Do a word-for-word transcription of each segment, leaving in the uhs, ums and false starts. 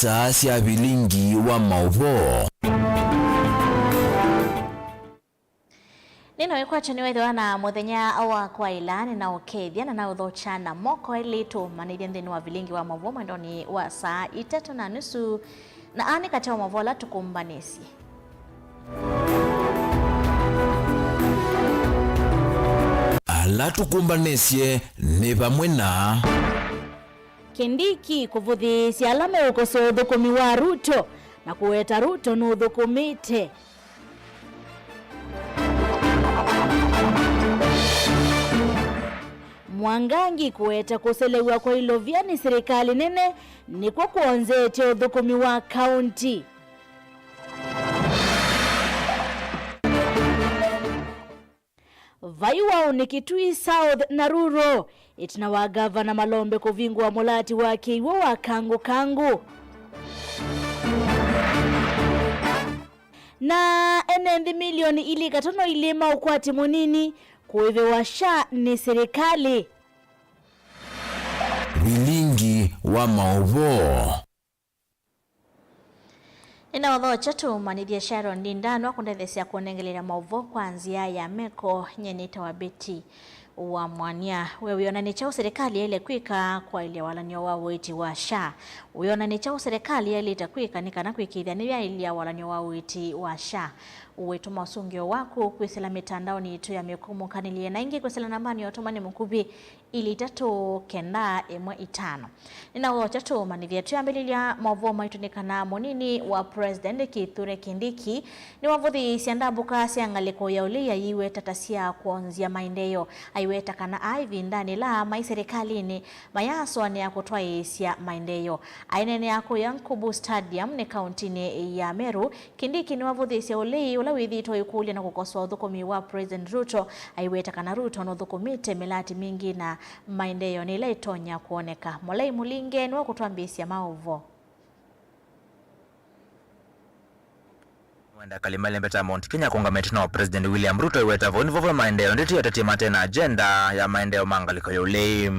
saa sya vilingi wa maũvoo. Nĩnaũĩkwatyo nĩwethĩwa na mũthenya wa kwaĩla, nĩnaũkethya na naũthokya na moko elĩ tũmanĩthye nthĩnĩ wa vilingi wa maũvoo mwendonĩ wa saa itatũ na nusu, na aa nĩ katĩ wa maũvoo ala tũkũmbanĩsye. Ala tũkũmbanĩsye nĩ vamwe na. Kindiki kũvũthĩĩsya ala meũkosoa ũthũkũmi wa Ruto na kũweta Ruto nũthũkũmĩte. Mwangangi kũweta kũselew'a kwa ilovya nĩ silikalĩ nene nĩkw'o kwonzetye ũthũkũmi wa kaunti. Vai waũ nĩ Kitui South na Rural, ĩtina wa Ngavana Malombe kũvingũa mũlati wa kĩw'ũ wa Kangũ Kangũ. Na ene nthĩ milioni ilĩ katono ilĩ ma ũkwati mũnini kũĩvĩwa SHA nĩ silikalĩ. Vilingi wa maũvoo. Nĩnaũthokya tũmanĩthye Sharon Ndindanwa kũndetheesya kũnengelelya maũvoo kwa nzĩa ya meko. Nyie nĩtawa Betty wa Mwania. We wĩona nĩ kyaũ silikalĩ yaĩle kwĩka kwaĩlya walany'o wa ũiiti wa SHA? Wĩona nĩ kyaũ silikalĩ yaĩlĩte kwĩka nĩ kana kwĩkĩĩthya nĩyaĩlya walany'o wa ũiiti wa SHA? Wĩtũma ũsũngĩo waku kwĩsĩla mĩtandaonĩ yitũ ya mĩkũmũkanĩlye na ĩngĩ kwĩsĩla nambanĩ ya ũtũmani mũkuvĩ ilĩ itatũ kenda ĩmwe itano. Nĩnaũthokya tũmanĩthye twĩambĩlĩlya maũvoo maitũ nĩ kana mũnini wa President Kithure Kindiki nĩwavũthĩĩsye ndambũka sya ngalĩko ya ũlei aiweta ta sya kwonzya maendeeo. Aiweta kana aa ĩvindanĩ ĩla maĩ silikalĩnĩ mayaasũanĩa kũtwaĩĩsya maendeeo. Aineenea kũya Nkubu Stadium nĩ kauntinĩ ya Meru, Kindiki nĩwavũthĩĩsye ũlei ũla wĩthĩĩtwe ũikũlya na kũkosoa ũthũkũmi wa President Ruto, aiweta kana Ruto nũthũkũmĩte mĩlati mingĩ na maendeeo nĩ ĩla ĩtonya kwoneka. Molei Mũlinge nĩwe ũkũtwambĩĩsya maũvoo. Wenda kalima lembeta Mount Kenya kũngamĩte na President William Ruto aiweta vau nĩvo ve maendeeo, ndeto ya ũteti mate na agenda ya maendeeo ma ngalĩko ya ũlei.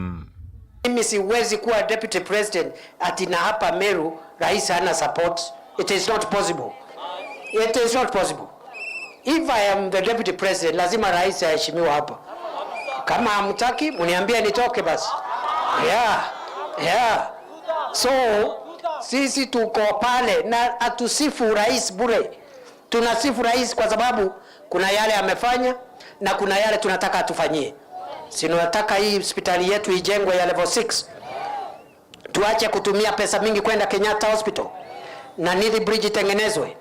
Mimi siwezi kuwa deputy president ati na hapa Meru rais hana support. It is not possible. It is not possible. If I am the deputy president, lazima rais aheshimiwa hapa. Kama hamtaki, mniambie nitoke basi. Yeah. Yeah. So, sisi tuko pale na hatusifu rais bure. Tunasifu rais kwa sababu kuna yale amefanya na kuna yale tunataka atufanyie. Si tunataka hii hospitali yetu ijengwe ya level six. Tuache kutumia pesa mingi kwenda Kenyatta Hospital, na Nithi Bridge itengenezwe,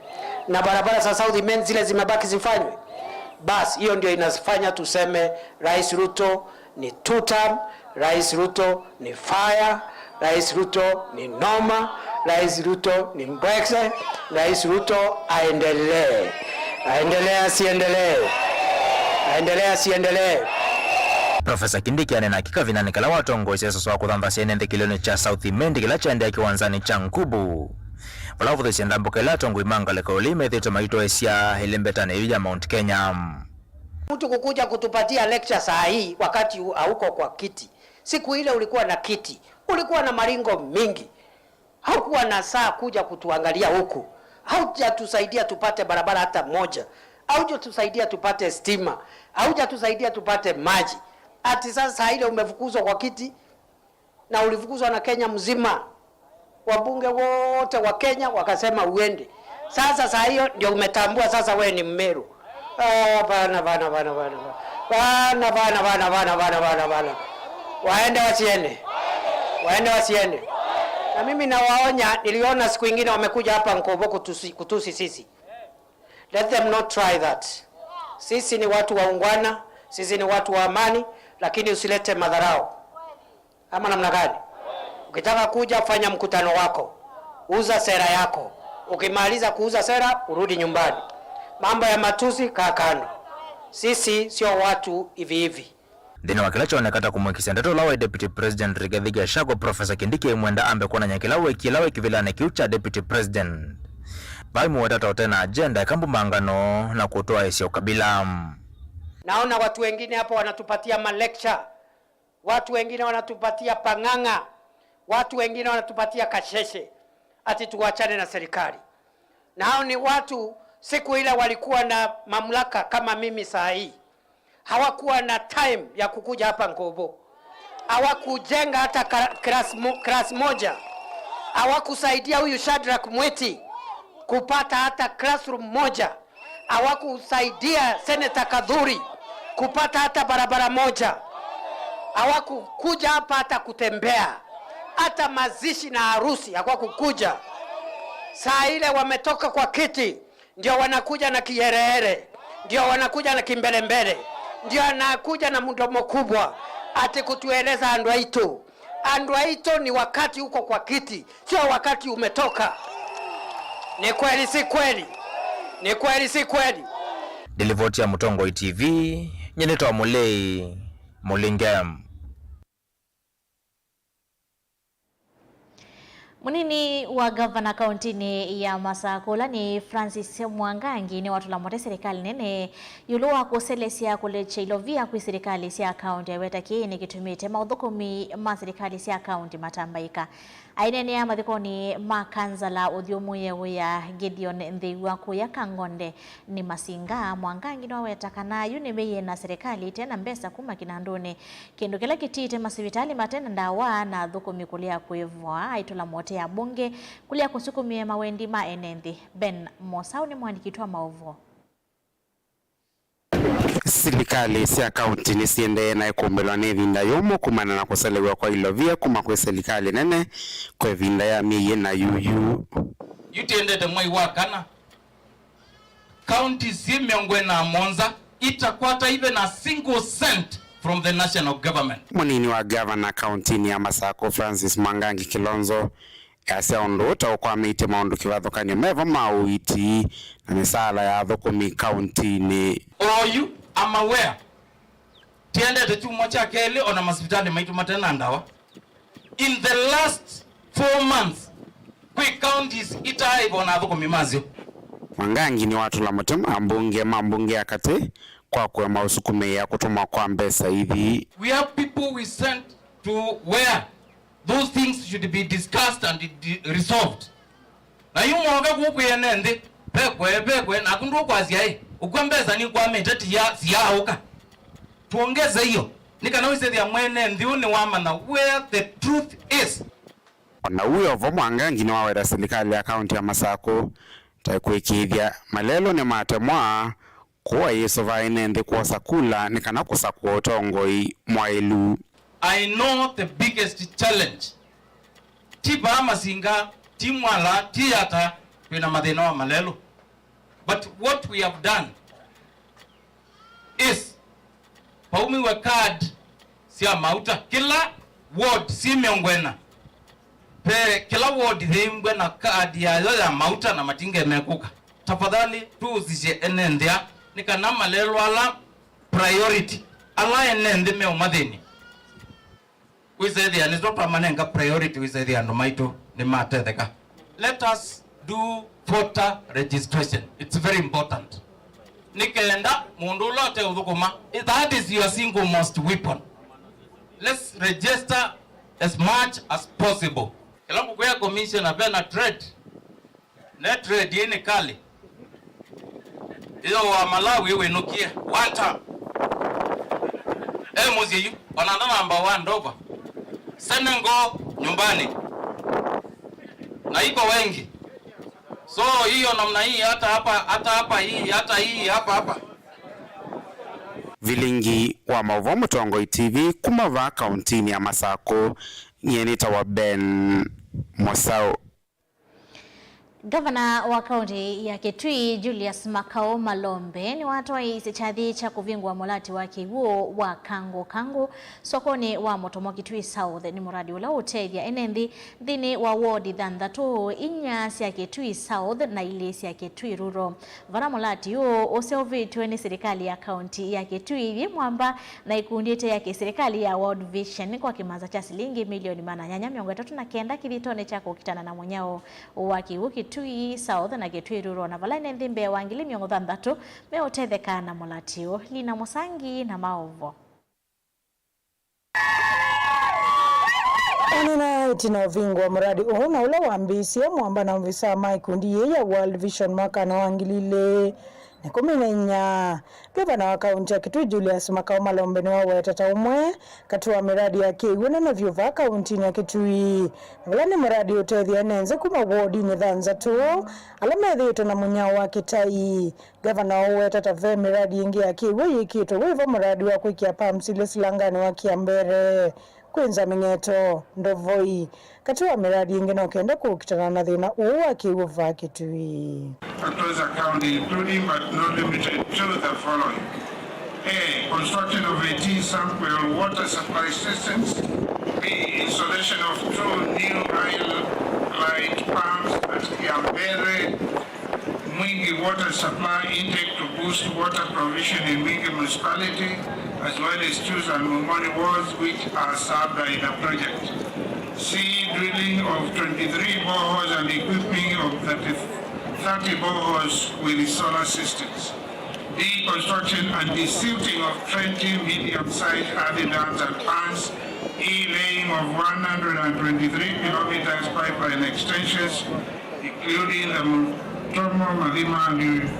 na barabara za South Imenti zile zimebaki zifanywe. Bas, hiyo ndio inafanya tuseme Rais Ruto ni two term, Rais Ruto ni fire, Rais Ruto ni noma, Rais Ruto ni mbwekse, Rais Ruto aendelee. Aendelee asiendelee. Aendelee asiendelee. Profesa Kindiki aneena akĩkavinanĩ kala watongoesye sasa wa kũthanthasya ene nthĩ kĩlĩonĩ kya South Imenti kĩla kyaendea kĩwanzanĩ kya Nkubu, vala wavũthĩsye ndambũka ĩla atongoi ma ngalĩko ya ũlei methĩĩtwe maitwaĩsya ĩlembetanĩ yĩu ya Mount Kenya. Mtu kukuja kutupatia lecture saa hii wakati hauko kwa kiti. Siku ile ulikuwa na kiti, ulikuwa na maringo mingi. Haukuwa na saa kuja kutuangalia huku. Haujatusaidia tupate barabara hata moja. Haujatusaidia tupate stima. Haujatusaidia tupate maji. Ati sasa saa ile umefukuzwa kwa kiti na ulifukuzwa na Kenya mzima. Wabunge wote wa Kenya wakasema uende. Sasa saa hiyo ndio umetambua sasa wewe ni Mmeru. Ah, bana, bana, bana, bana, bana. Bana, bana, bana, bana, bana, bana, bana. Waende wasiende? Waende wasiende? Na mimi nawaonya, niliona siku ingine wamekuja hapa Nkobo kutusi, kutusi sisi. Let them not try that. Sisi ni watu waungwana, sisi ni watu wa amani, lakini usilete madharau. Ama namna gani? Ukitaka kuja, fanya mkutano wako, uza sera yako. Ukimaliza kuuza sera, urudi nyumbani. Mambo ya matusi, kaa kando. Sisi sio watu hivi hivi. Nthĩnĩ wa kĩla kyoneka ta kũmũĩkĩsya ndeto ũla waĩ Deputy President Rigathi Gachagua, Professor Kindiki aimwenda ambe kwonany'a kĩla weekie ĩla waĩ kĩvĩlanĩ kĩu kya Deputy President. Vaimũweta ta ũte na agenda, ĩka mbumangano, na kũtwaĩsya ũkabila. Naona watu wengine hapo wanatupatia ma lecture. Watu wengine wanatupatia pang'ang'a, watu wengine wanatupatia kasheshe. ati tuachane na serikali. Na hao ni watu siku ile walikuwa na mamlaka kama mimi saa hii. Hawakuwa na time ya kukuja hapa Nkobo. Hawakujenga hata ka-, class mo-, class moja. Hawakusaidia huyu Shadrack Mwiti kupata hata classroom moja. Hawakusaidia Senator Kadhuri kupata hata barabara moja. Hawakukuja hapa hata kutembea. Hata mazishi na harusi hawakukuja. Saa ile wametoka kwa kiti, ndio wanakuja na kiherehere, ndio wanakuja na kimbelembele, ndio anakuja na mdomo kubwa, ati kutueleza andũ aitũ. Andũ aitũ ni wakati uko kwa kiti, sio wakati umetoka. Ni kweli si kweli? Ni kweli si kweli? Nĩ livoti ya Mũtongoi T V, nyie nĩtawa Mũlei Mũlinge. Mũnini wa ngavana kauntinĩ ya Masakũ, ũla nĩ Francis Mwangangi, nĩwatũla mũtĩ silikalĩ nene ĩũlũ wa kũselesya kũlekya ilovia kwĩ silikalĩ sya kaunti. Aweta kĩĩ nĩkĩtumĩte maũthũkũmi ma silikalĩ sya kaunti matambaĩka. Aineenea mathikonĩ ma kansala ũthyũmũĩe wĩa Gideon Nthĩw'a kũya Kangonde nĩ Masinga, Mwangangi nĩwaweta kana yu nĩmĩie na silikalĩ ĩte na mbesa kuma kĩnandũnĩ, kĩndũ kĩla kĩtiĩte masivitalĩ mate na ndawa na athũkũmi kũlea kwĩvoa. Aitũla mũtĩ ambunge kũlea kũsukumĩa mawendi ma ene nthĩ. Ben Mosau nĩ mũandĩki witũ wa maũvoo. Silikalĩ sya kaunti nĩsiendee na ikumbĩlwa nĩ ĩvinda yũmũ kumana na kũselew'a kwa ilovia kuma kwĩ silikalĩ nene kwa ĩvinda ya myei ĩna yuyu. Yu tũendete mwei wa kana, counties syĩ mĩongo ĩna na mũonza itakwata even a single cent from the national government. Mũnini wa gavana kauntinĩ ya Masakũ, Francis Mwangangi Kilonzo, easya ũndũ ũũ ta ũkwamĩtye maũndũ kĩvathũkany'o mevo ma ũiiti na mĩsaala ya athũkũmi kauntinĩ. Oyu, I'm aware, tiendete kyumwa kya kelĩ ona masivitalĩ maitũ mate na ndawa. In the last four months, kwĩ counties itaaĩva ona athũkũmi masyo. Mwangangi nĩwatũla mũtĩ ambunge ma mbunge ya katĩ kwa kũema ũsukumĩĩa kũtũmwa kwa mbesa ithi. We have people we sent to where those things should be discussed and de-, resolved. Na yu mwoka kũkwĩa ene nthĩ, vekwe, vekwe, naku ndũkwasya ĩ, ũkw'a mbesa nĩkwamĩte, tiya, siyaaũka. Tuongeze hiyo, nĩ kana wĩsĩthĩa mwene nthĩ ũũ nĩwamanya where the truth is. O na wĩ o vo, Mwangangi nĩwaweta silikalĩ ya kaunti ya Masakũ ta ĩkũĩkĩĩthya malelũ nĩmatemwa kũa yĩsũva ene nthĩ kwosa kula nĩ kana kũsakũa ũtongoi mwaĩlu. I know the biggest challenge ti vaa Masinga, ti Mwala, ti Yatta, twĩ na mathĩna wa malelũ. But what we have done is, vaumiwe card sya mauta kĩla ward syĩ mĩongo ĩna. Ve kĩla ward yĩimbwe na card yayo ya mauta na matinge mekũka. Tafadhali tũusisye ene nthĩ aa, nĩ kana malelũ ala priority, ala ene nthĩ meũmathĩny'a. Wĩsethĩa nĩtw'o twamanenga priority, wĩsethĩa andũ maitũ nĩmatetheka. Let us do voter registration. It's very important. Nĩ kenda mũndũ ũla ũteũthũkũma, that is your single most weapon. Let's register as much as possible. Kĩla ngũkwĩa commissioner, ve na trade. Ne trade ĩĩ nĩ kali. Ĩyo wa Malawi wĩnũkie. One time. E mũsyĩ yu, ona ndanamba wa ndova. Senegal nyumbani. Na iko wengi. So hiyo namna hii, hata hapa, hata hapa hii, hata hii, hapa, hapa. Vilingi wa maũvoo Mũtongoi T V kuma vaa kauntinĩ ya Masakũ, nyie nĩtawa Ben Mosau. Ngavana wa kaunti ya Kitui, Julius Makau Malombe, nĩwatwaĩĩsye kyathĩ kya kũvingũa mũlati wa kĩw'ũ wa Kangu Kangu sokonĩ wa Mũtomo, Kitui South. Nĩ mũradi ũla ũũtethya ene nthĩ nthĩnĩ wa ward thanthatũ, inya sya Kitui South na ilĩ sya Kitui Rural. Vala mũlati ũũ ũseũvĩtw'e nĩ silikalĩ ya kaunti ya Kitui yĩ mwamba na ikundi ĩte ya kĩsilikalĩ ya World Vision kwa kĩmanza kya silingi milioni maana nyanya mĩongo ĩtatũ na kenda kĩthitonĩ kya kũkitana na mũnyao wa kĩw'ũ Kitui South na Kitui Rural, na vala ene nthĩ mbee wa ngili mĩongo thanthatũ meũtetheka na mũlati ũũ. Lina Mũsangi na maũvoo. Onana Ĩtina ũvingũa mũradi ũũ na ũla wambĩĩsye, Mwamba na ovisaa ma ikundi yĩĩ ya World Vision mwakanĩ wa ngili ilĩ na ĩkũmi na inya, Ngavana wa kaunti ya Kitui Julius Makau Malombe nĩwaweta ta ũmwe katĩ wa mĩradi ya kĩw'ũ nene vyũ vaa kauntinĩ ya Kitui, na ũla nĩ mũradi ũtethya ene nzĩ kuma wodinĩ thanthatũ ala methĩĩtwe na mũnyao wa kĩtai. Ngavana ũweta ta ve mĩradi ĩngĩ ya kĩw'ũ yĩkĩtwe wĩvo mũradi wa kwĩkĩa pumps ilĩ silanganĩ wa Kĩambere, Kwĩnza Mĩng'eto, Ndovoi, katĩ wa mĩradi ĩngĩ no kenda kũkitana na thĩna ũũ wa kĩw'ũ vaa Kitui. Across the county, including but not limited to the following. A, construction of eighteen sample water supply systems. B, installation of two new high light pumps at Kiambere, Mwingi water supply intake to boost water provision in Mwingi municipality, as well as Chuza and Momoni wards, which are served by the project. C, drilling of twenty-three boreholes and equipping of thirty, thirty boreholes with solar systems. D, construction and desilting of twenty medium-sized earthen dams and ponds. E, laying of one hundred and twenty-three kilometers pipeline extensions, including the Mutomo Malimani,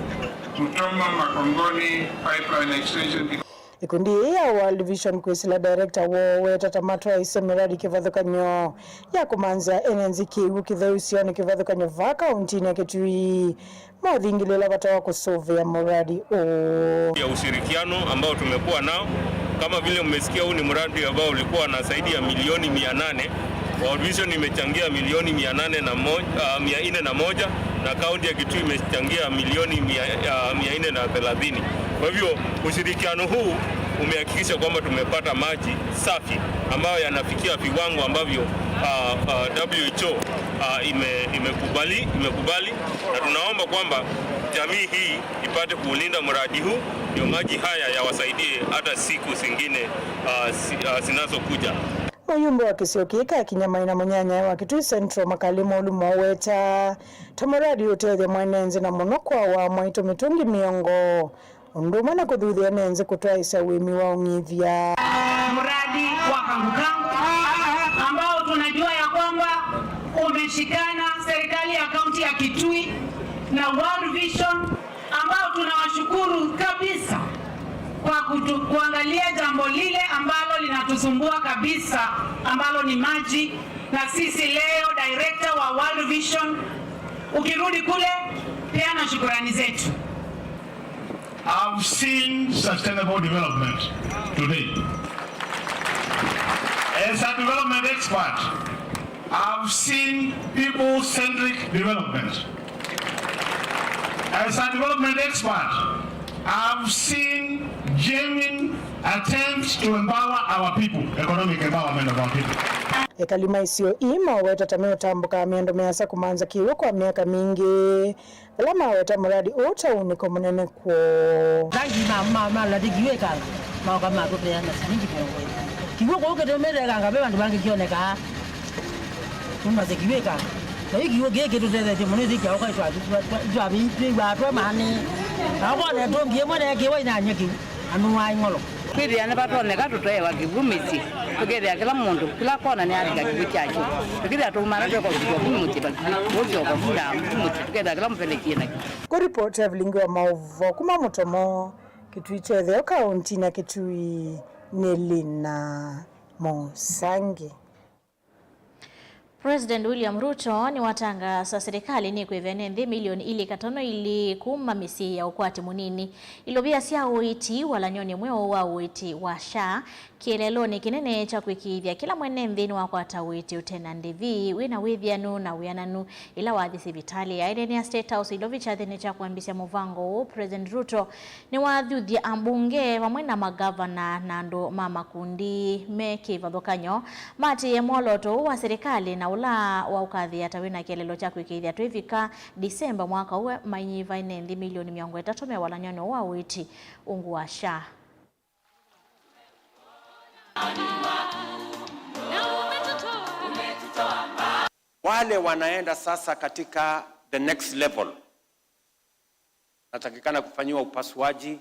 Mutomo Makongoni pipeline extension. Ikundi yĩĩ ya World Vision kwĩsĩla director woo weta ta matwaĩsye mĩradi kĩvathũkany'o ya kũmanthĩa ene nzĩ kĩw'ũ kĩtheu isionĩ kĩvathũkany'o vaa kauntinĩ ya Kitui. Maũthingĩlĩla vata wa kũsũvĩa mũradi ũũ. Ya ushirikiano ambao tumekuwa nao. Kama vile mmesikia, huu ni mradi ambao ulikuwa na zaidi ya milioni mia nane. World Vision imechangia milioni mia nane na moja, ah, mia nne na moja, na kaunti ya Kitui imechangia milioni mia, ah, mia nne na thelathini. Kwa hivyo, ushirikiano huu umehakikisha kwamba tumepata maji safi ambayo yanafikia viwango ambavyo, ah, ah, W H O, ah, ime-, imekubali, imekubali. Na tunaomba kwamba jamii hii ipate kuulinda mradi huu, ndio maji haya yawasaidie hata siku zingine, ah, si-, ah, zinazokuja. Mũyumbe wa kĩsio kĩĩ kya Kinyamai na mũnyanyae wa Kitui Central, Makali Molu, moweta ta mũradi ũtethya mwene nzĩ na mũno kwa wa mwaitũ mĩtũngi mĩongo. Ũndũ ũmwe na kũthuthya ene nzĩ kũtwaĩsya ũĩmi wa ũng'ithya. Mradi wa Kangu Kangu ambao tunajua ya kwamba umeshikana serikali ya kaunti ya Kitui na World Vision, ambao tunawashukuru kabisa kwa kutu-, kuangalia jambo lile ambalo linatusumbua kabisa, ambalo ni maji. Na sisi leo, director wa World Vision, ukirudi kule, peana shukurani zetu. I've seen sustainable development today. As a development expert, I've seen people-centric development. As a development expert, I've seen genuine attempts to empower our people, economic empowerment of our people. Ekali ma isio ii maweta ta meũtambũkaa mĩendo mĩasa kũmanza kĩw'ũ kwa myaka mingĩ. Vala maweta mũradi ũũ ta ũnĩko mũnene kwoo. Tangi ma, ma, ma, latĩkiw'e ĩkanga, maoka matũteana silingi mĩongo ĩlĩ. Kĩw'ũ kũu kĩtũmĩte ĩkanga, ve vandũ vangĩ kyonekaa. Tũmasya kĩw'ũ ĩkanga. Na yu kĩw'ũ kĩĩ kĩtũtethetye mũno, ĩthĩ kyaũka itwa-, itwa-, itwa-, itwavĩtwĩw'aa twe maanĩ. Na ũkona ĩtũngi ĩmwe neekĩwa inyanya kĩu, na nũaa ĩng'olo. Kwĩthĩa nĩvatonyeka tũtwaĩwa kĩw'ũ mĩsyĩ, tũkethĩa kĩla mũndũ, kĩla kona nĩavika kĩw'ũ kyakyo. Tũkethĩa tũumana tweka ũvika vu mũsyĩ, tũkũsyoka vu na vu mũsyĩ, tũkethĩa kĩla mũvelekie nakyo. Kũripoti Evelyn wa maũvoo kuma Mũtomo, Kitui kya Ĩtheo, kaũntinĩ ya Kitui, nĩ Lina Mũsangi. President William Ruto nĩwatangaasa silikalĩ nĩkwĩvene nthĩ milioni ilĩ katono ilĩ kuma mĩsyĩ ya ũkwati mũnini, ilovia sya ũiiti, walany'onĩ mweũ wa ũiiti wa SHA, kĩeleelonĩ kĩnene kya kwĩkĩĩthya kĩla mwene nthĩ nĩwakwata ũiiti ũte na ndĩvi, wĩ na wĩthianu na wĩananu. Ĩla wathi sivitalĩ ya ĩnene ya State House ilovi kyathĩnĩ kya kwambĩsya mũvango ũũ, President Ruto nĩwathuthie ambunge vamwe na magavana na andũ ma makundi me kĩvathũkany'o maatĩĩe mwolooto ũũ wa silikalĩ na ũla wa ũkathĩĩa ta wĩ na kĩeleelo kya kwĩkĩĩthya twĩvika Disemba mwaka ũũ, mainyiva ene nthĩ milioni mĩongo ĩtatũ me walany'onĩ ũũ wa ũiiti ungu wa SHA. Wale wanaenda sasa katika the next level, natakikana kufanyiwa upasuaji,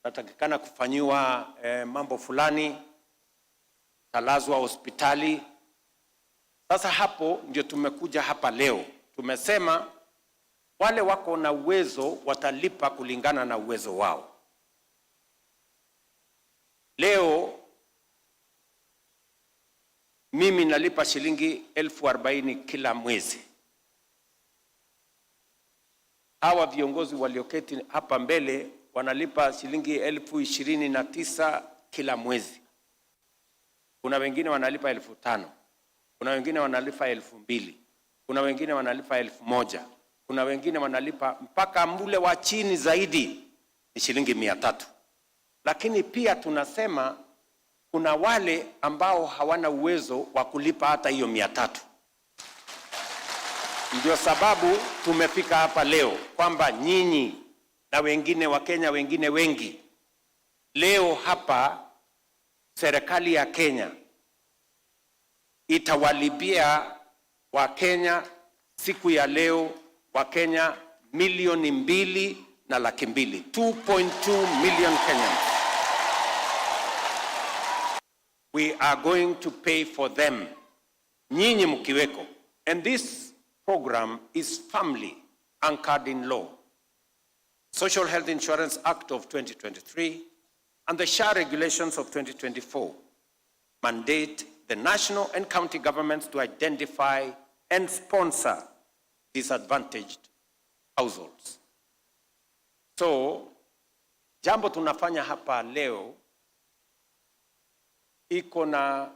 natakikana kufanyiwa, eh, mambo fulani, talazwa hospitali, Sasa hapo ndio tumekuja hapa leo. Tumesema wale wako na uwezo watalipa kulingana na uwezo wao. Leo mimi nalipa shilingi elfu arobaini kila mwezi. Hawa viongozi walioketi hapa mbele wanalipa shilingi elfu ishirini na tisa kila mwezi. Kuna wengine wanalipa elfu tano. Kuna wengine wanalipa elfu mbili. Kuna wengine wanalipa elfu moja. Kuna wengine wanalipa mpaka mle wa chini zaidi ni shilingi mia tatu. Lakini pia tunasema kuna wale ambao hawana uwezo wa kulipa hata hiyo mia tatu. Ndio sababu tumefika hapa leo, kwamba nyinyi na wengine, Wakenya wengine wengi, leo hapa serikali ya Kenya itawalipia Wakenya siku ya leo, Wakenya milioni mbili na laki mbili, two point two million Kenyans. We are going to pay for them, nyinyi mkiweko. And this program is firmly anchored in law. Social Health Insurance Act of twenty twenty-three and the SHA regulations of twenty twenty-four mandate the national and county governments to identify and sponsor disadvantaged households. So, jambo tunafanya hapa leo iko na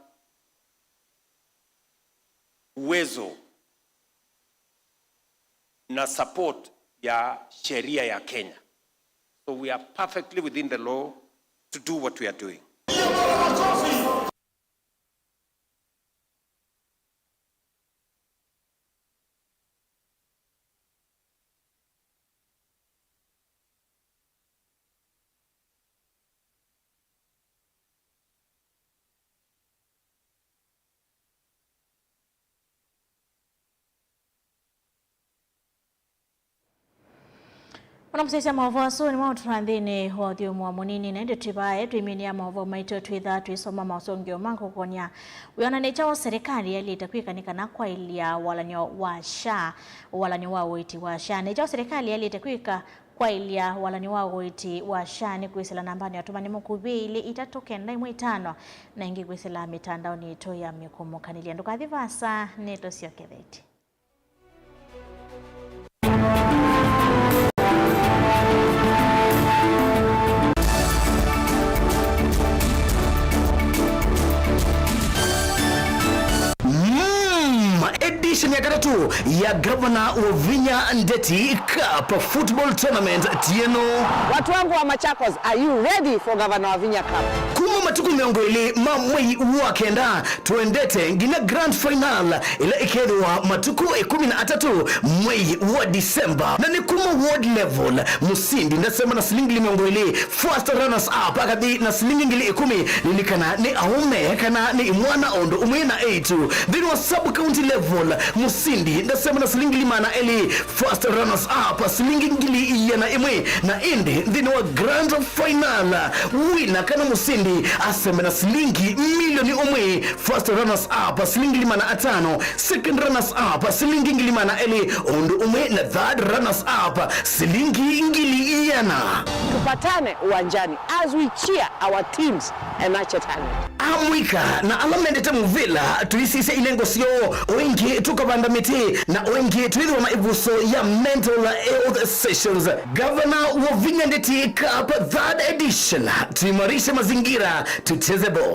uwezo na support ya sheria ya Kenya. So we are perfectly within the law to do what we are doing. Ona mũsyaĩĩsya maũvoo asu nĩmo tũtũra nthĩnĩ wa ũthyũmũo mũnini, na ĩndĩ twĩvae twĩminĩa maũvoo maitũ twĩthaa twĩsoma maũsũngĩo ma kũkũny'a. Wĩonany'o kyaũ serikali yaĩlĩte kwĩka nĩ kana kwaĩlya walany'o wa SHA, walany'o wa ũiiti wa SHA? Nĩ kyaũ serikali yaĩlĩte kwĩka kwaĩlya walany'o wa ũiiti wa SHA? Nĩ kwĩsĩla nambanĩ ya ũtũmani mũkuvĩ ilĩ itatũ kenda ĩmwe itano, na ĩngĩ kwĩsĩla mĩtandaonĩ yitũ ya mĩkũmũkanĩlya. Ndũkathi vaasa, nĩtũsyokethetye. Mm, edition ya katatũ ya Gavana Wavinya Ndeti Cup Football Tournament tieno. Watu wangu wa Machakos, are you ready for Gavana Wavinya Cup? Kuma matukũ mĩongo ĩlĩ ma mwei wa kenda, tũendete nginya grand final ĩla ĩkethĩwa matukũ ĩkũmi na atatũ mwei wa December, na nĩ kuma ward level. Mũsindi ndasema na silingi ngili mĩongo ĩlĩ, first runners up akathi na silingi ngili ĩkũmi. Lilikana nĩ aũme kana nĩ imwana o ũndũ ũmwe na eĩtu. Nthĩnĩ wa sub county level, mũsindi ndasema na silingi ngili maana elĩ, first runners up silingi ngili ĩana ĩmwe, na ĩndĩ nthĩnĩ wa grand final, wina kana mũsindi aseme na silingi milioni ũmwe, first runners up silingi ngili maana atano, second runners up silingi ngili maana elĩ, ũndũ ũmwe na third runners up silingi ngili ĩana. Tupatane uwanjani as we cheer our teams and nurture talent. Amũika na ala mendete mũvĩla, tũisisye ilengo syoo, o ĩngĩ tũkavanda mĩtĩ, na o ĩngĩ twĩthĩwa na ĩvuso ya mental health sessions. Gavana Wavinya Ndeti Cup third edition, tuimarishe mazingira, tucheze ball.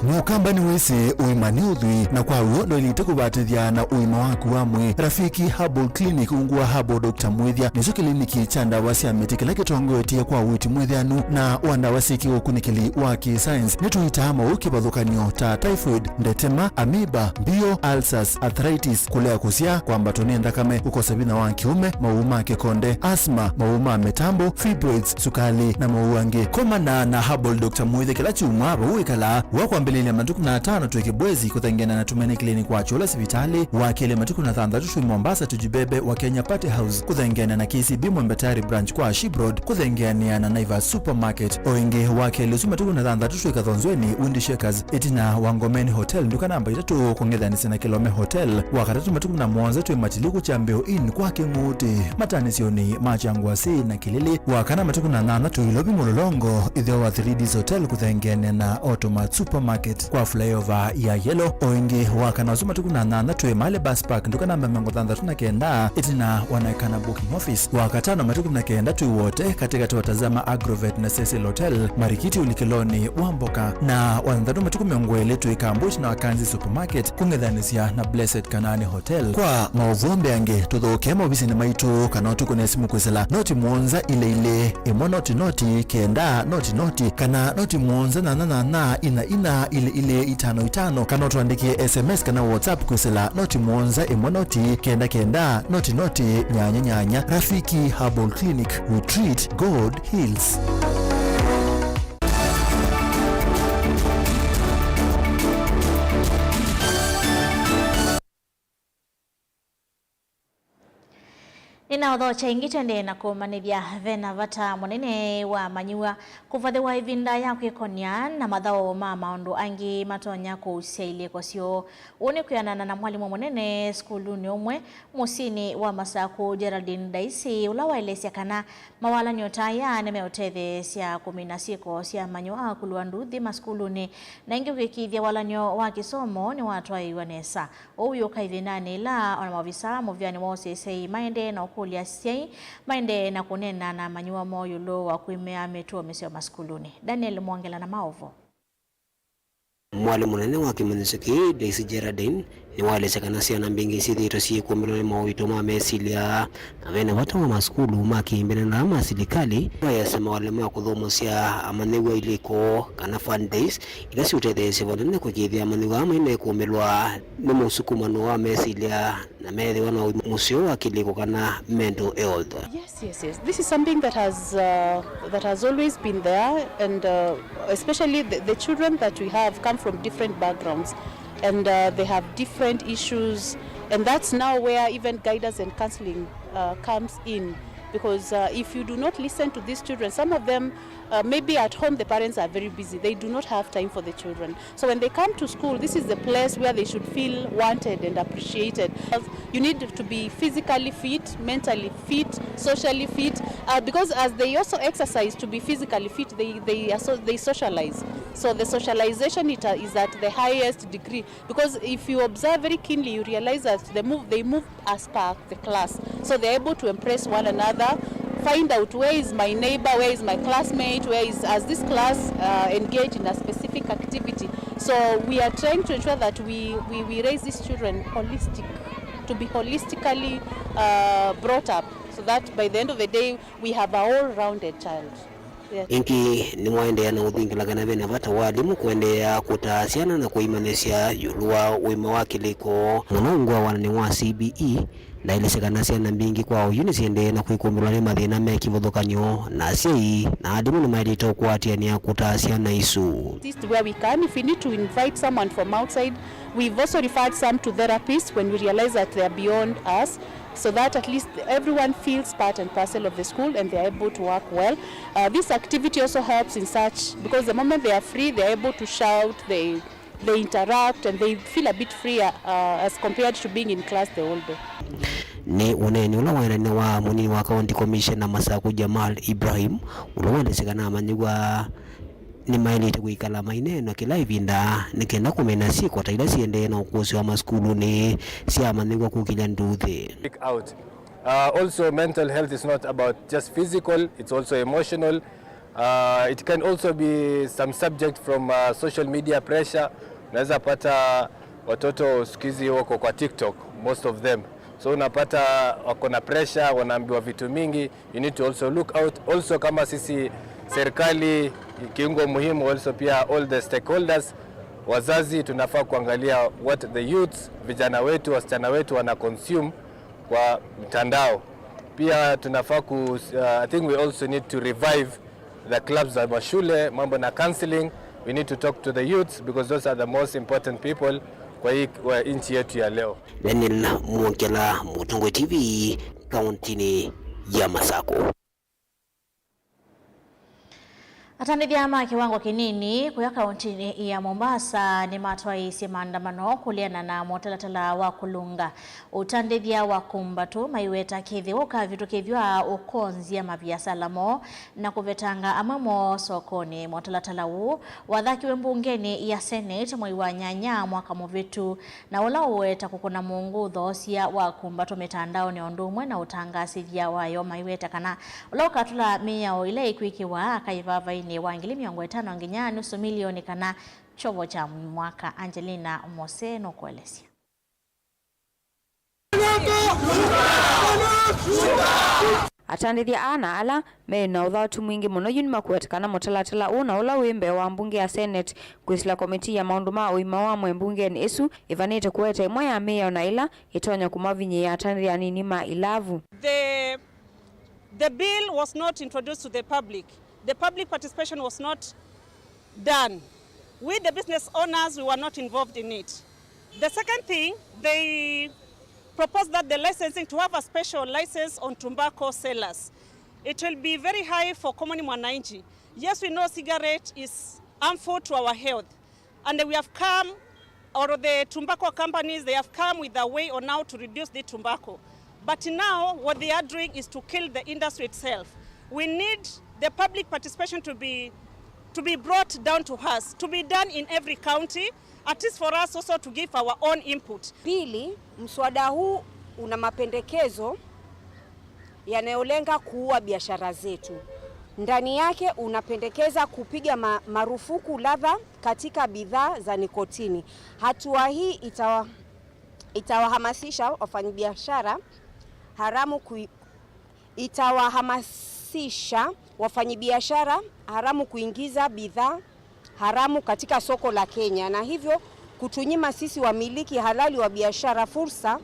Mũkamba nĩwĩsĩ ũima nĩ ũthwii, na kwa w'o ndwaĩlĩte kũvatĩthya na ũima waku wa mwĩĩ. Rafiki Herbal Clinic, ungu wa Herbal Doctor Mwĩthya, nĩkyo kĩliniki kya ndawa sya mĩtĩ kĩla kĩtongoetye kwa ũiiti mwĩthĩanu na wa ndawa syĩ kĩũkunĩkĩli wa kĩ-science. Nĩtũitaa mawau kĩvathũkany'o ta typhoid, ndetema, amoeba, mbio, ulcers, arthritis, kũlea kũsyaa, kwambatwa nĩ nthakame, kũkosa vinya wa kĩũme, mawau ma kĩkonde, asthma, mawau ma mĩtambo, fibroids, sukali, na mawau angĩ. Komana na Herbal Doctor Mwĩthya kĩla kyumwa vau wĩkalaa, wa kwambĩlĩlya Lĩlya matukũ na atano twĩ Kibwezi kũthengeana na Tumaini Clinic wa Kyũla sivitalĩ, wa kelĩ matukũ na thanthatũ twĩ Mombasa Tujibebe wa Kenya Party House kũthengeana na K C B Mwembe Tayari Branch kwa Ashibroad kũthengeanĩa na Naivas Supermarket. O ĩngĩ, wa kelĩ ũsu matukũ na thanthatũ twĩ Kathonzweni Windy Shakers ĩtina wa Ngomeni Hotel nduka namba itatũ kũng'ethanĩsya na Kilome Hotel. Wa katatũ matukũ na mũonza twĩ Matiliku Kyambĩo Inn kwa Kĩng'ũtĩ matanĩsyonĩ ma Kyangwasĩ na Kĩlĩlĩ. Wa kana matukũ na nyanya twĩ Ilovi Mũlolongo ĩtheo wa three Ds Hotel kũthengeanĩa na Automat Supermarket kwa flyover ya Yellow. O ĩngĩ, wa kana ũsu matukũ na nyanya twĩ Mali Bus Park nduka namba mĩongo thanthatũ na kenda ĩtina wa Naikana Booking Office. Wa katano matukũ na kenda twĩ Wote katĩkatĩ wa Tazama Agrovet na Cecil Hotel marikiti ũlikĩlonĩ wa mboka. Na wa thanthatũ matukũ mĩongo ĩlĩ twĩ Kambush na Wakanzi Supermarket kũng'ethanĩsya na Blessed Kanaani Hotel. Kwa maũvoo mbeange, tũthokee maovisinĩ maitũ kana ũtũkũne simũ kwĩsĩla noti mũonza ilĩ ilĩ ĩmwe noti noti kenda noti noti kana noti mũonza nyanya nyanya inya inya ilĩ ilĩ itano itano kana ũtũandĩkĩe S M S kana WhatsApp kwĩsĩla noti mũonza ĩmwe noti kenda kenda noti noti nyanya nyanya. Rafiki Herbal Clinic, we treat, God heals. Nĩnaũthokya ĩngĩ, twendee na kũmanyĩthya, ve na vata mũnene wa amanyĩw'a kũvathĩwa ĩvinda ya kwĩkonya na mathaũ ma maũndũ angĩ matonya kũusya ilĩko syoo. Ũu nĩ kwĩanana na mwalimũ mũnene sukulunĩ ũmwe mũsyĩnĩ wa Masaku, Geraldine Daisy, ũla waelesya kana mawalany'o ta aya nĩmeũtetheesya kũmina syĩko sya amanyĩw'a kũlũa nduthi masukulunĩ, na ĩngĩ kũĩkĩĩthya walany'o wa kĩsomo nĩwatwaĩĩw'a nesa. Ũu wĩũka ĩvindanĩ ĩla ona maovisaa mũvĩanĩ wa ũseseĩ maendee na ũkũlya asyai maendee na kũneena na amanyĩw'a moo ĩũlũ wa kwĩmea mĩtuo mĩseo masukulunĩ. Daniel Mwongela na maũvoo. Mwalimũ mũnene wa kĩmanyĩsyo kĩĩ, Daisy Geraldine, nĩwaelesya kana syana mbingĩ syĩthĩĩtwe syĩkũmĩlwa nĩ maũito ma mesilya, na ve na vata wa masukulu ma kĩmbĩnĩ na ma silikalĩ mayasya mawalany'o ma kũthũmũsya amanyĩw'a ilĩko kana fun days, ila siũtetheesya vanene kũĩkĩĩthya amanyĩw'a aa mainekũmĩlwa nĩ mũsukumano wa mesilya na meethĩwa na ũima mũseo wa kĩlĩko kana mental health. Yes, yes, yes. This is something that has, uh, that has always been there, and, uh, especially the, the children that we have come from different backgrounds, and, uh, they have different issues, and that's now where even guidance and counseling, uh, comes in, because, uh, if you do not listen to these children, some of them, uh, maybe at home the parents are very busy, they do not have time for the children. So when they come to school, this is the place where they should feel wanted and appreciated. You need to be physically fit, mentally fit, socially fit, uh, because as they also exercise to be physically fit, they, they, are so, they socialize. So the socialization it, uh, is at the highest degree, because if you observe very keenly, you realize that they move, they move as per the class. So they're able to impress one another, find out where is my neighbor, where is my classmate, where is, as this class, uh, engage in a specific activity. So we are trying to ensure that we, we, we raise these children holistic, to be holistically, uh, brought up, so that by the end of the day, we have a all-rounded child. Yes. Ĩngĩ, nĩwaendeea na ũthingila kana ve na vata wa alimũ kũendeea kũtaa syana na kũimanyĩsya ĩũlũ wa ũima wa kĩlĩko. Mũno ungu wa wanani wa C B E, ndaelesya kana syana mbingĩ kwa oyu nĩsiendee na kwĩkũmbĩlwa nĩ mathĩna me kĩvathũkany'o, na asyai na alimũ nĩmaĩlĩte ũkũatĩanĩa kũtaa syana isu. Assist where we can. If we need to invite someone from outside, we've also referred some to therapists when we realize that they are beyond us, so that at least everyone feels part and parcel of the school and they are able to work well. Uh, this activity also helps in such, because the moment they are free, they are able to shout, they, they interact, and they feel a bit freer, uh, as compared to being in class the whole day. Nĩ ũneeni ũla waendanĩe wa mũnini wa County Commissioner Masaku Jamal Ibrahim, ũla waelesya kana amanyĩw'a nĩmaĩlĩte kwĩkala maineenwa kĩla ĩvinda nĩ kenda kũmina syĩko ta ila siendee na ũkũsĩ wa masukulunĩ sya amanyĩw'a kũkĩlya nduthi. Speak out. Uh, also, mental health is not about just physical, it's also emotional. Uh, it can also be some subject from, uh, social media pressure. Unaweza pata watoto siku hizi wako kwa TikTok, most of them. So unapata wako na pressure, wanaambiwa vitu mingi. You need to also look out. Also, kama sisi serikali, kiungo muhimu, also pia all the stakeholders, wazazi, tunafaa kuangalia what the youths, vijana wetu, wasichana wetu wana consume kwa mtandao. Pia tunafaa ku, uh, I think we also need to revive the clubs za mashule, mambo na counseling, We need to talk to the youths because those are the most important people kwa hii, kwa nchi yetu ya leo. Daniel Mwongela, Mũtongoi T V, kauntinĩ ya Masako. Atandĩthya ma kĩwango kĩnini kũya kauntinĩ ya Mombasa nĩmatwaĩĩsye maandamano kũleana na mũtalatala wa kũlũnga ũtandĩthya wa kumbatũ, maiweta kĩthĩwa ũkavĩtũkĩthw'a ũkonzya maviasala moo na kũvetanga amwe moo sokonĩ. Mũtalatala ũũ wathakiwe mbungenĩ ya Senate mwei wa nyanya mwaka mũvĩtu, na ũla ũweta kũkũna mũngũtho ũsya wa kumbatũ mĩtandaonĩ o ũndũ ũmwe na ũtangaasĩthya wayo, maiweta kana ũla ũkatũla mĩao ĩla ĩkwĩkĩwa akaĩ vavainĩ wa ngili mĩongo ĩtano nginya nusu milioni kana kyovo kya mwaka. Angelina Mose nũkũelesya. Atandĩthya aa na ala me na ũthatu mwingĩ mũno yu nĩmakũweta kana mũtalatala ũũ na ũla wĩ mbee wa mbunge ya Senate kwĩsĩla komitii ya maũndũ ma ũima wa mwĩĩ mbungenĩ ĩsu ĩvanĩte kũete ĩmwe ya mĩao na ĩla ĩtonya kũmavinyĩĩa atandĩthya anini ma ilavu. The, the bill was not introduced to the public. The public participation was not done. We, the business owners, we were not involved in it. The second thing, they proposed that the licensing, to have a special license on tobacco sellers, it will be very high for common mwananchi. Yes, we know cigarette is harmful to our health, and we have come, or the tobacco companies, they have come with a way on how to reduce the tobacco. But now, what they are doing is to kill the industry itself. We need the public participation to be, to be brought down to us, to be done in every county, at least for us also to give our own input. Pili, mswada huu una mapendekezo yanayolenga kuua biashara zetu. Ndani yake unapendekeza kupiga ma-, marufuku ladha katika bidhaa za nikotini. Hatua hii itawa-, itawahamasisha wafanyabiashara haramu kui-, itawahamasisha wafanyabiashara haramu kuingiza bidhaa haramu katika soko la Kenya, na hivyo kutunyima sisi wamiliki halali wa biashara fursa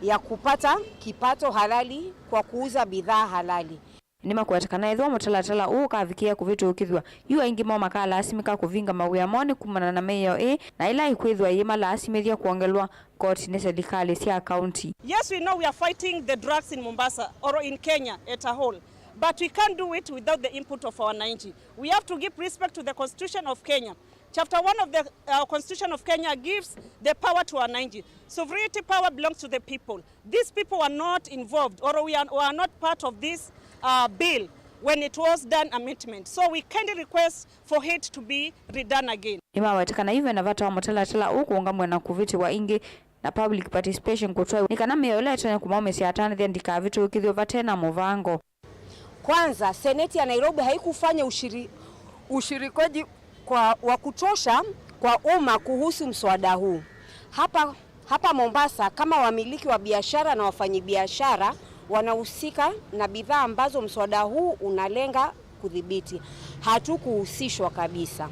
ya kupata kipato halali kwa kuuza bidhaa halali. Nĩmakweta kana ethĩwa mũtalatala ũũ ũkavikĩĩa kũvĩtũkĩthw'a, yu aingĩ moo makalaasimĩka kũvinga mawĩa moo nĩ kumana na mĩao ĩĩ, na ĩla ĩkwĩthĩwa yĩmalaasimĩthya kwongelwa koti nĩ silikalĩ sya kaunti. Yes, we know we are fighting the drugs in Mombasa or in Kenya at a whole, but we can't do it without the input of our wananchi. We have to give respect to the Constitution of Kenya. Chapter one of the, uh, Constitution of Kenya gives the power to wananchi. Sovereignty power belongs to the people. These people were not involved, or we are, were not part of this, uh, bill when it was done amendment. So we kindly request for it to be redone again. Nĩmaweta kana yu ve na vata wa mũtalatala ũũ kũũngamw'a na kũvĩtĩwa ĩngĩ na public participation kũtwaĩwa nĩ kana mĩao ĩla ĩtonya kũmaũmĩsya atandĩthya ndikavĩtũkĩthw'e vate na mũvango. Kwanza, Seneti ya Nairobi haikufanya ushiri-, ushirikwaji kwa, wa kutosha kwa umma kuhusu mswada huu. Hapa, hapa Mombasa, kama wamiliki wa biashara na wafanyabiashara wanahusika na bidhaa ambazo mswada huu unalenga kudhibiti, hatukuhusishwa kabisa.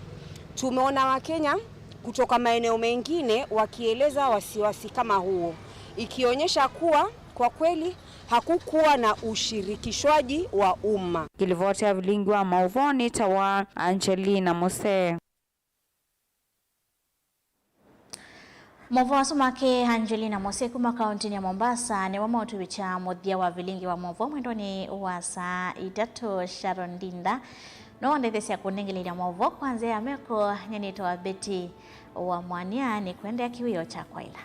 Tumeona Wakenya kutoka maeneo mengine wakieleza wasiwasi kama huo, ikionyesha kuwa kwa kweli hakukuwa na ushirikishwaji wa umma. Ngĩlivoti ya vilingi wa maũvoo nĩtawa Angelina Mose. Maũvoo asu make Angelina Mose kuma kauntinĩ ya Mombasa nĩmo maũtũvikya mũthya wa vilingi wa maũvoo mwendonĩ wa saa itatũ. Sharon Ndinda no ndetheesya kũnengelelya maũvoo kwa nzĩa ya meko. Nyie nĩtawa Betty wa Mwania, nĩkwendea kĩwĩoo kya kwaĩla.